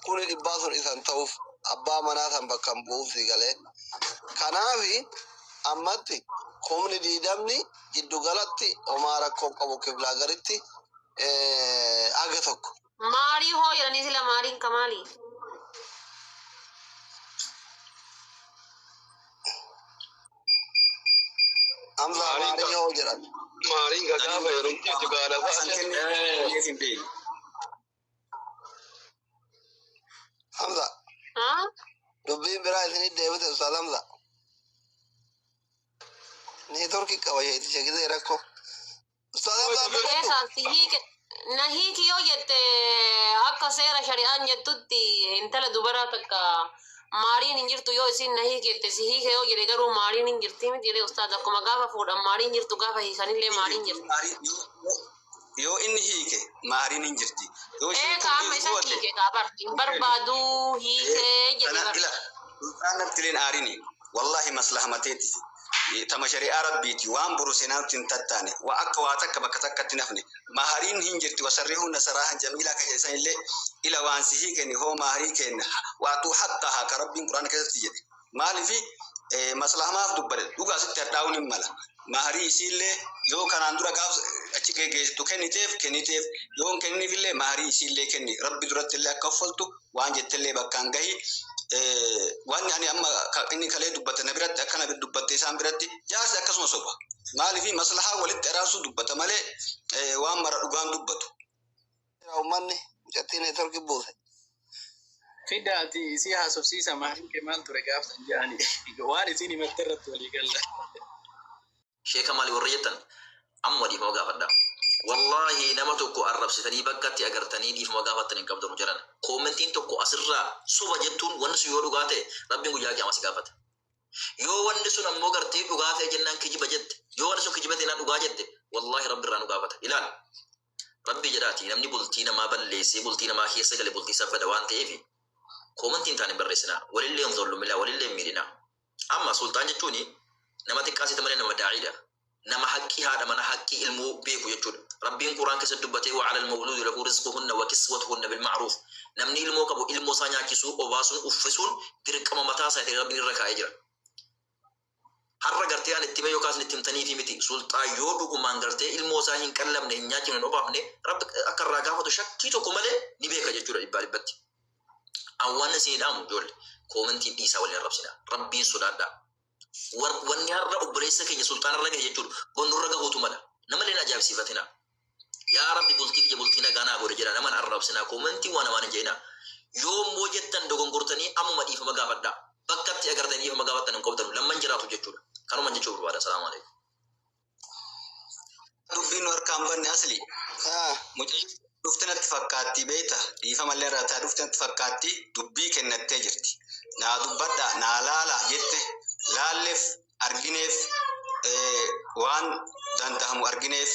Kumni dhibbaa sun isan ta'uuf abbaa manaa san bakka hin bu'uuf si galee. Kanaafi ammatti kumni diidamni giddu galatti homaa rakkoo qabu kiblaa garitti aga tokko. Maarii hoo jedhanii sila maariin ka maali? Hamzaa Maariin maarii ka hoo jedhan. Maariin ka gaafa heerumte dukaana San baate. kenneef hin beekne. Hamza Haa? dubbiin biraa isinit deebite Ustaaz Hamza. Neetworkii qaba sheeticha gisee rakkoo. Ustaaz Hamza dubbadhu. Eesaa si hiike na hiiki yoo jette akka seera shari'aan jettutti intala dubaraa takka maariin hin jirtu yoo isin na hiiki jette si hiike yoo jedhe garuu maariin hin jirti miti jedhee ustaaz akkuma gaafa fuudhan maariin jirtu gaafa hiikanillee maariin jirti. Yoo inni hiike maariin hin jirti. Yoo Ee isheen ka amma hiikuu isa goote hiike kaa bar hin barbaaduu hiikee jedhe kana bar. ila sultaan naftileen aarini wallahi maslaha mateetisi. Tama shari'aa rabbiiti waan boru seenaatti hin tattaane waa akka waa takka bakka takkatti nafne mahariin hin jirti wasarrihunna saraahan jamiilaa ka jedhan illee ila waan si hiikeni hoo maharii kenna waatuu haqqahaa ka rabbiin quraana keessatti jedhe maalifi maslahamaaf dubbate dhugaa sitti hadhaa'uun hin mala maharii isiillee yoo kanaan dura gaaf achi geggeessitu kenniteef kenniteef yoo hin kenniniif illee maharii isiillee kenni rabbi duratti illee akka uffaltu waan jettellee bakkaan gahi. Wanni ani amma inni kalee dubbate na biratti akkana dubbatte isaan biratti jaarsi akkasuma soba. Maaliif maslahaa walitti araarsuu dubbata malee waan mara dhugaan dubbatu. Uummanni mucattii neetworkii buuse. Fidaati isii haasofsiisa maaliin kee maal ture gaafsan jedhani waan isiin himatte irratti walii galla. Sheeka maali warri jettan amma dhiifama gaafadha. Wallaahi nama tokko arrabsitanii bakkatti agartanii dhiifama gaafattan hin qabdanu jedhan. Koomentiin tokko asirraa soba jettuun wanni sun yoo dhugaa ta'e rabbiin guyyaa qiyaamaa si gaafata. Yoo wanni sun ammoo gartee dhugaa ta'e jennaan kijiba jette yoo wanni sun kijiba ta'e jennaan dhugaa jette wallaahi rabbi irraa nu gaafata. Ilaal rabbi jedhaati namni bultii namaa balleessee bultii namaa keessa gale bultii isaa bada waan ta'eef koomentiin taane barreessinaa walillee hin zollumilaa walillee hin miidhinaa. Amma sultaan jechuun nama xiqqaasita malee nama daa'iidha. Nama haqqii haadha mana haqqii ilmoo beeku jechuudha. Rabbiin Quraan keessatti dubbatee wa alal mawluudi lahu rizquhunna wa kiswatuhunna bil ma'ruuf. Namni ilmoo qabu ilmoo isaa nyaachisuu, obaasuun, uffisuun dirqama mataa isaa ta'e Rabbiin irra kaa'ee jira. Har'a gartee ani itti hime yookaas itti himtaniifi miti. Sulxaan yoo dhugumaan gartee ilmoo isaa hin qallamne, hin nyaachifne, hin obaafne Rabbi akka irraa gaafatu shakkii tokko malee ni beeka jechuudha dhibbaa dhibbatti. An waan isinii dhaamu ijoollee koomentiin dhiisaa waliin arrabsinaa. Rabbiin sodaadhaa. Wanni har'a obboleessa keenya sulxaana irra gahe jechuudha. Bonnurra gahuutu mala. Nama illee ajaa'ibsiifatinaa. Yaa Rabbi bultii kiyya bultii nagaa naa godhe jedha nama hin arrabsinaa koomentii waan namaan hin jedhinaa. Yoo immoo jettan dogongortanii ammuma dhiifama gaafadhaa. Bakka itti agartanii dhiifama gaafattan hin qabdanu lamman jiraatu jechuudha. Kanuman jechuu barbaada. Salaamu alaikum. Dubbiin nu harkaan banne asli. Mucayyoo dhufte natti fakkaatti beekta dhiifama illee irraa ta'a dhufte natti fakkaatti dubbii kennattee jirti. Naa dubbadha naa laala jette laalleef argineef waan danda'amu argineef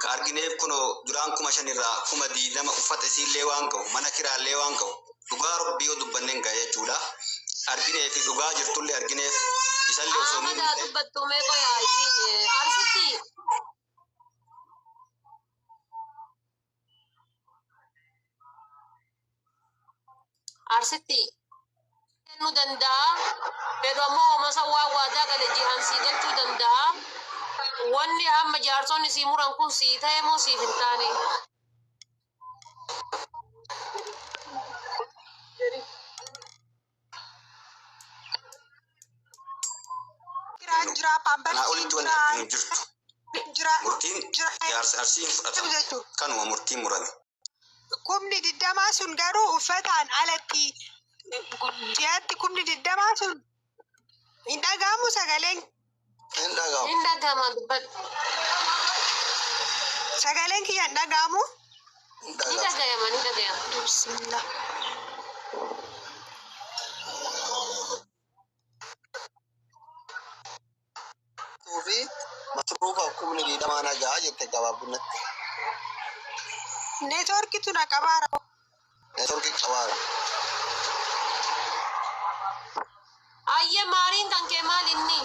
ka argineef kunoo duraan 5,000 irraa 20,000 uffata isiillee waan ga'u mana kiraallee waan ga'u dhugaa rabbii yoo dubbanne hin ga'a jechuudha. Argineef dhugaa jirtullee argineef isallee osoo Ahmad miidhu haa dubbattu mee qoyaa isiin arsitti arsitti kennuu danda'a. Fedhu ammoo hoomasa waa waadaa gale ji'aan sii galchuu danda'a. Wanni amma jaarsonni sii muran kun sii ta'e moo siif hin taane? Jiraan jira, Kanaa paamparsiin olitti wanni jira, arginu hin jirtu. jira, Murtiin jira jaarsa arsii hin fudhatamu. jechuudha. Kanuma murtiin murame. 20,000 sun garuu uffataan alatti ji'aatti 20,000 sun hin dhaga'amu sagaleen Hin dhaga'amu. Hin dhaga'ama dubbadhu. sagaleen kiyya hin dhaga'amu. Hin Ni dhaga'amu. dhaga'ama ni dhaga'ama. Bismillah. Fi masruufaaf 20,000 nagaa jette gabaabinatti. Neetwoorkitu na qabaara. Neetworkii qabaara. Ayyee maariin kan kee maal inni?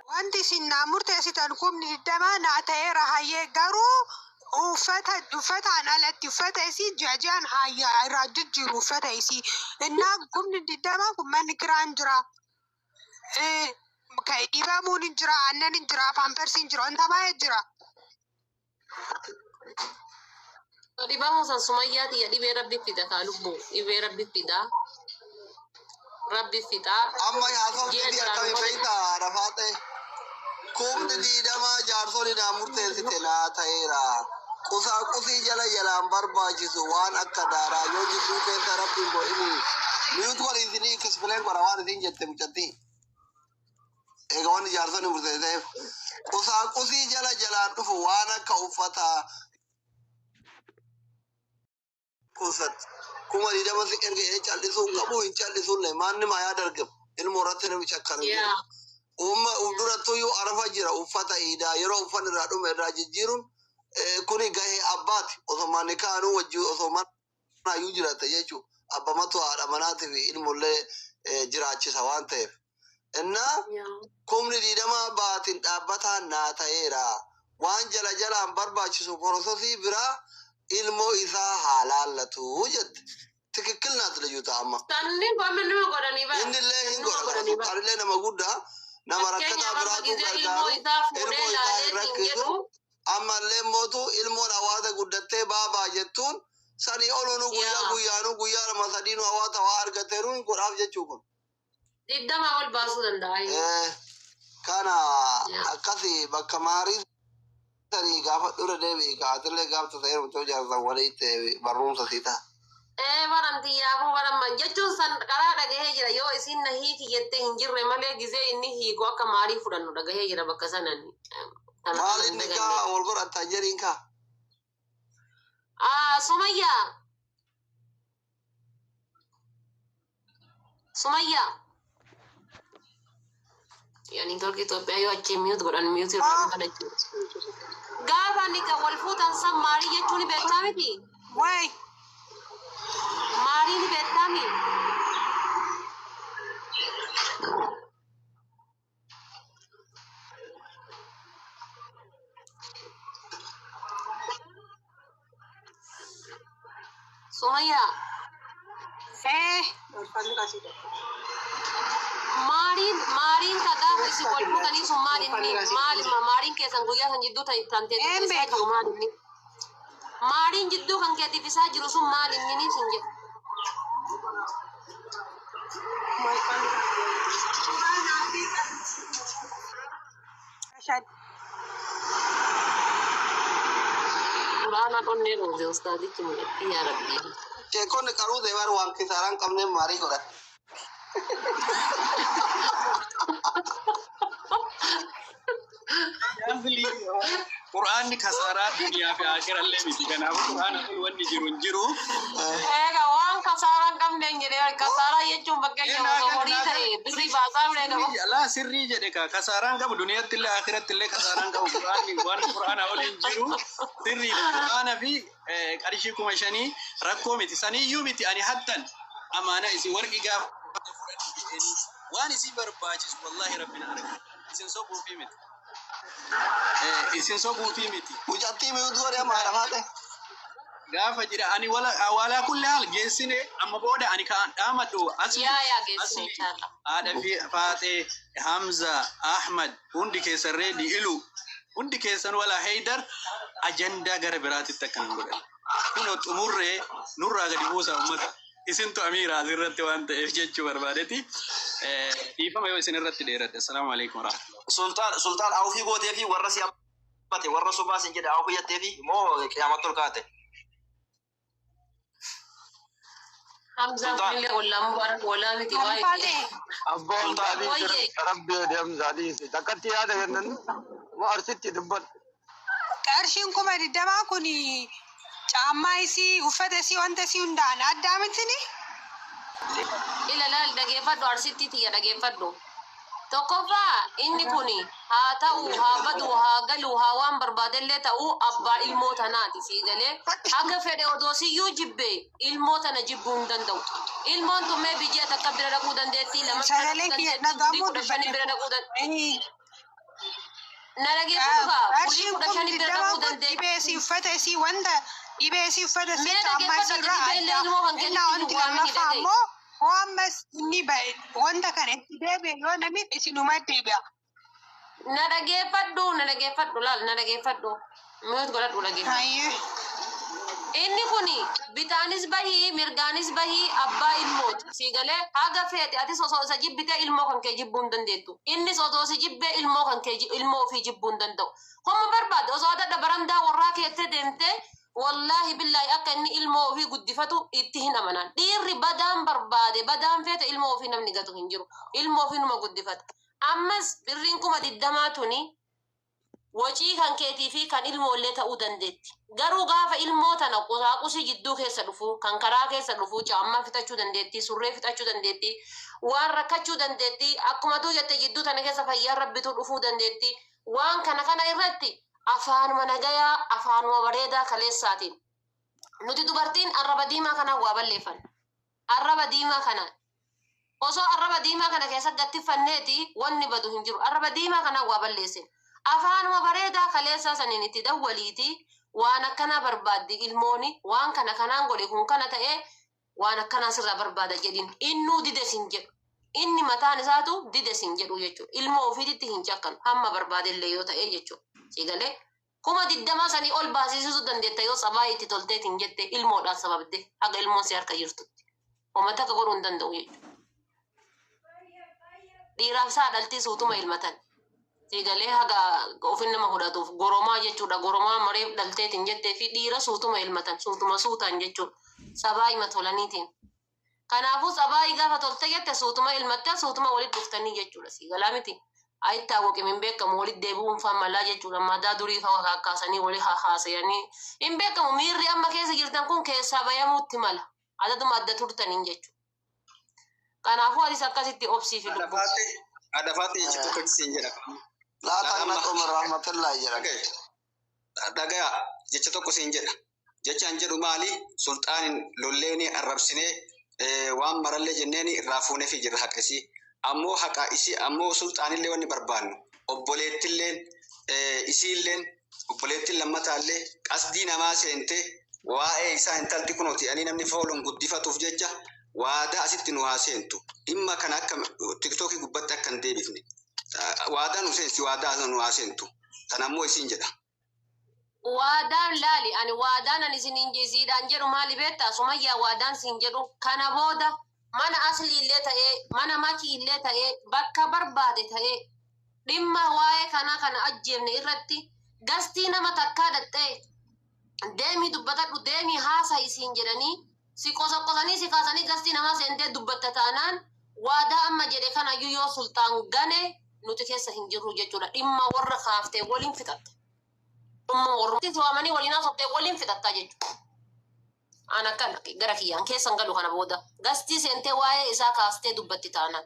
Wanti isin naa murteessitan 20,000 naa ta'eera hayyee garuu Uffata uffataan alatti uffata isii ji'a ji'aan haayyaa irraa jijjiiru uffata isii. Innaa kumni digdamaa kun manni kiraan jira. Kan dhibamuun hin jira, aannan hin jira, paampersiin jira, wanta baay'ee jira. Dhibamuu san Sumayyaa tiyya dhibee rabbi fida kaa lubbuu dhibee rabbi fida. Rabbi fida. Amma haasofni Ji'a fi jiraan akkamii booda. beektaa rafaa ta'e. Kumni diidamaa jaarsoli naa murteessite naa ta'eera. Qusaa qusii jala jalaan barbaachisu waan akka daaraa yoo jidduu keessa rabbiin godhini. Miyuut wal isinii kisfileen godha waan isin jette mucattii. Egaa wanni jaarsonni murteesseef. Qusaa qusii jala jalaan dhufu waan akka uffataa qusat. 20,000 si erga jedhee callisuu hin qabu hin callisuullee maanni maa yaada argamu. Ilmoo irratti namichi akkana jedhu. Yaa. Uumma durattuyyuu arafa jira uffata iidaa yeroo uffanni irraa dhume irraa jijjiiruun kuni gahee abbaati osoo manni kaanuu wajjin osoo manaayyuu jiraate jechuudha. Abbamatu haadha manaatii fi ilmollee jiraachisa waan ta'eef. Innaa Yaa. 20,000 baatiin dhaabbataan naa ta'eera. Waan jala jalaan barbaachisu porososii biraa ilmoo isaa haa laallatu jette. Tikikil naati liyyuu ta'a amma. Sanni amma numa godhanii bara. Inni illee hin Numa godha godhanii bara. sulxaanillee nama guddaa nama rakkataa Fakkeenyaaf amma biraatu gizee ilmoo gargaaru isaa fuudhee ilmoo isaa hin laaleetiin rakkisu jedhu ammallee mootu ilmoon hawaasa guddattee baabaa jettuun sanii olunu guyyaa yaa guyyaanuu guyyaa lama sadiinu hawaasa waa argateeruun hin godhaaf jechuu kun. 20 ol baasuu danda'a. Kana Yaa. akkasi bakka maarii sanii gaafa dura deebi'i kaatillee gaafta ta'ee rumtoo jaarsan walitti barruumsa sii ta'a. Ee baran xiyyaafuu baran jechuun san karaa dhagahee jira yoo isin na hiiki jettee hin jirre malee gizee inni hiiku akka maarii fudhannu dhagahee jira bakka sanan. Kana Maal kana hin inni daganne. kaa wal godhataa jedhiin kaa. Ah, Sumayyaa. Sumayyaa. Yani tolki Itoophiyaa yoo achi mute godhan mute irraa Ah, kana jechuudha. Gaafa ni kan wal fuutan san maarii jechuun ni beektaa miti? wayi. Maarii ni beektaa mi? Sumayyaa. Eh, Maariin ka gaafa isin wal fuutanii sun maal inni maal maariin keessan guyyaa san jidduu tan een teetiif isaa beeka. jiru maal inni? Maariin jidduu kan keetiif isaa jiru sun maal inni ni sin jedhu. Shan. Quraana qonnee dhoofte ustaadichi mul'atti yaa rabbii. Sheekonni qaruu deemaan waan kisaaraan qabneen maarii godhan. Qur'aanni kasaaraa duniyaa fi akirallee miti. Kanaafuu qur'aana kun wanni jiru hin jiru. Egaa waan kasaaraa hin qabne hin jedhee kasaaraa jechuun fakkeenya Naa osoo gal horii naa gal ta'e birrii baasaa hin qabu. sirrii laa sirrii jedhe ka kasaaraan qabu duniyaatti illee akiratti illee kasaaraan qabu qur'aanni waan qur'aana ol hin jiru sirriidha. Qur'aana fi qarshii 5,000 rakkoo miti saniyyuu miti ani hattan amaana isin warqi gaafa fudhadhu jedhanii waan isin barbaachisu wallaahi rabbin arga isin sobuufii miti. Isin sobuufii miti. Mucattii mute godhe amma haadha faate. Gaafa jira ani wala walaa kulli haal geessine amma booda ani kan dhaamadhu asli Yaa yaa geessine asli inshallah. haadha fi faaxee Hamza Ahmad hundi keessan reedi ilu hundi keessan wala Haydar ajandaa gara biraatitti akkan godhan kun xumurree nurraa gadi buusa ummata isintu amiira asirratti waan ta'eef jechuu barbaadeeti dhiifama yoo isin irratti dheeradhe. Assalaamu alaikum warahmatullahi. Sultaan sultaan awufii gootee fi warra si hammate warra sobaa sin jedhe awufii jettee fi moo qiyaamatti ol kaate. Hamzaan Sultaan kunillee ollaa mubaarak ollaa miti Maal waa'ee. faate? Abboon Sultaan dhabii Wayyee. rabbi deemsa dhiisi. Takkatti yaada kennan moo arsitti dubbadhu. Qarshiin 20,000 kun caammaa isii, uffata isii, wanta isii hundaan addaa mitini? Ila laal dhageeffadhu arsitti tiyya dhageeffadhu. Tokkoffaa inni kun haa ta'u haa badu haa galu haa waan barbaadellee ta'u abbaa ilmoo tanaati sii galee haga fedhe odoo siyyuu jibbe ilmoo tana jibbuu hin danda'u. Ilmoon tun mee biyya takka bira dhaquu dandeetti lama bira dhaquu Sagaleen kiyya dandeetti bultii dhaga'amuu 15 dubbadhe. bira dhaquu dandeetti. Na dhageeffadhu gaa bulii Qarshiin kudha kumni shani bira digdamaan dhabuu kun dandee. dhibee isii uffata isii wanta dhibee isii uffata isii Mee caammaa dhageeffadhu isii ati irraa dhibee illee adda. ilmoo kan Innaa kennitti wanti hin waamin lammaffaa dhaga'i. ammoo hoo ammas inni ba'e wanta kana itti deebi'e yoo namni isinuma deebi'a. Na dhageeffadhu, na dhageeffadhu, laal na dhageeffadhu. Mute godhadhu dhageeffadhu. Hayyee. Inni kuni bitaanis bahii mirgaanis bahii abbaa ilmooti. Sii galee haga feete atis osoo isa jibbitee ilmoo kan kee jibbuu hin dandeettu. Innis osoo si jibbee ilmoo kan kee ilmoo ofii jibbuu hin danda'u. Homma barbaade osoo adda barandaa warraa keettee deemtee wallaahi billaahi akka inni ilmoo ofii guddifatu itti hin amanan. Dhiirri badaan barbaade badaan feete ilmoo ofii namni gatu hin jiru. Ilmoo ofii numa guddifata. Ammas birriin 20,000 tuni wacii kan keetii fi kan ilmoollee ta'uu dandeetti. Garuu gaafa ilmoo tana qusaaqusii jidduu keessa dhufu, kan karaa keessa dhufu, caammaa fixachuu dandeetti, surree fixachuu dandeetti, waan rakkachuu dandeetti, akkuma tuu jette jidduu tana keessa fayyaan rabbituu dhufuu dandeetti. Waan kana kana irratti afaanuma nagayaa, afaanuma bareedaa kaleessaatiin. Nuti dubartiin arraba diimaa kanaan waa balleeffanna. Arraba diimaa kanaan. Osoo arraba diimaa kana keessa gattiffanneeti wanni badu hin jiru. Arraba diimaa kanaan waa balleessina. Afaanuma bareedaa kaleessaa saniin itti dawwaliiti waan akkanaa barbaaddi ilmooni waan kana kanaan godhe kun kana ta'ee waan akkanaa sirraa barbaada jedhin. Innuu dide sin jedhu. Inni mataan isaatu dide sin jedhu jechuudha. Ilmoo ofiititti hin cakkanu hamma barbaadellee yoo ta'e jechuudha. Sigalee 20,000 sanii ol baasisuu dandeetta yoo sabaa itti tolteetiin jette ilmoodhaan sababde haga ilmoon si harka jirtutti. Uummata akka godhuu hin danda'u jechuudha. Dhiiraaf isaa dhaltii suutuma ilmatan. Sigalee haga ofin nama fudhatuuf goromaa jechuudha. Goromaa mareef dhalteetiin jettee fi dhiira suutuma ilmatan suutuma suutaan jechuudha. Sabaa hima tolaniitiin. Kanaafuu sabaayii gaafa tolte jette suutuma ilmattee suutuma walitti dhuftanii jechuudha. Sigalaa miti. Ayitti woqim hin beekamu walitti deebi'uun faan malaa jechuudha. Madaa durii fa'aa kakkaasanii walii haasayanii hin beekamu. Miirri amma keessa jirtan kun keessaa bayamuutti mala. Adaduma adda turtaniin jechuudha. Kanaafuu atis akkasitti obsii fi lubbuu. Adafaatti jecha tokko siin jedha. Laa taqnatu min rahmatillahi jedhan. Dhagaya jecha tokko siin jedha. Jechaan jedhu maali? Sulxaanin lolleeni arrabsinee waan marallee jenneeni irraa fuuneefi jirra haqa isii. Ammoo haqa isii ammoo sulxaanillee wanni barbaannu obboleettilleen isiilleen obboleettiin lammataallee qasdii namaa seentee waa'ee isaa intalti kunooti ani namni fooluun guddifatuuf jecha waadaa asitti nu haa seentu. Dhimma kana akka tiktookii gubbatti akka hin deebifne. Waadaa nu seensi waadaa nu haa seentu. Tanammoo isiin jedha. Waadaan laali ani waadaan ani isiniin isiidhaan jedhu maali beektaa Sumayyaa waadaan siin jedhu kana booda mana aslii illee ta'ee mana makii illee ta'ee bakka barbaade ta'ee dhimma waa'ee kanaa kana ajjeefne irratti gastii nama takkaa dhaxxee deemii dubbatadhu deemii haasa isiin jedhanii si qosoqosanii si kaasanii gastii namaa seentee dubbatta taanaan waadaa amma jedhe kanayyuu yoo sulxaan gane nuti keessa hin jirru jechuudha dhimma warra kaaftee waliin fixatta. Dhimma warra waamanii waliin haasoftee waliin fixatta jechuudha. An akkana gara kiyyaan keessan galu kana booda gastii seentee waa'ee isaa kaastee dubbatti taanaan.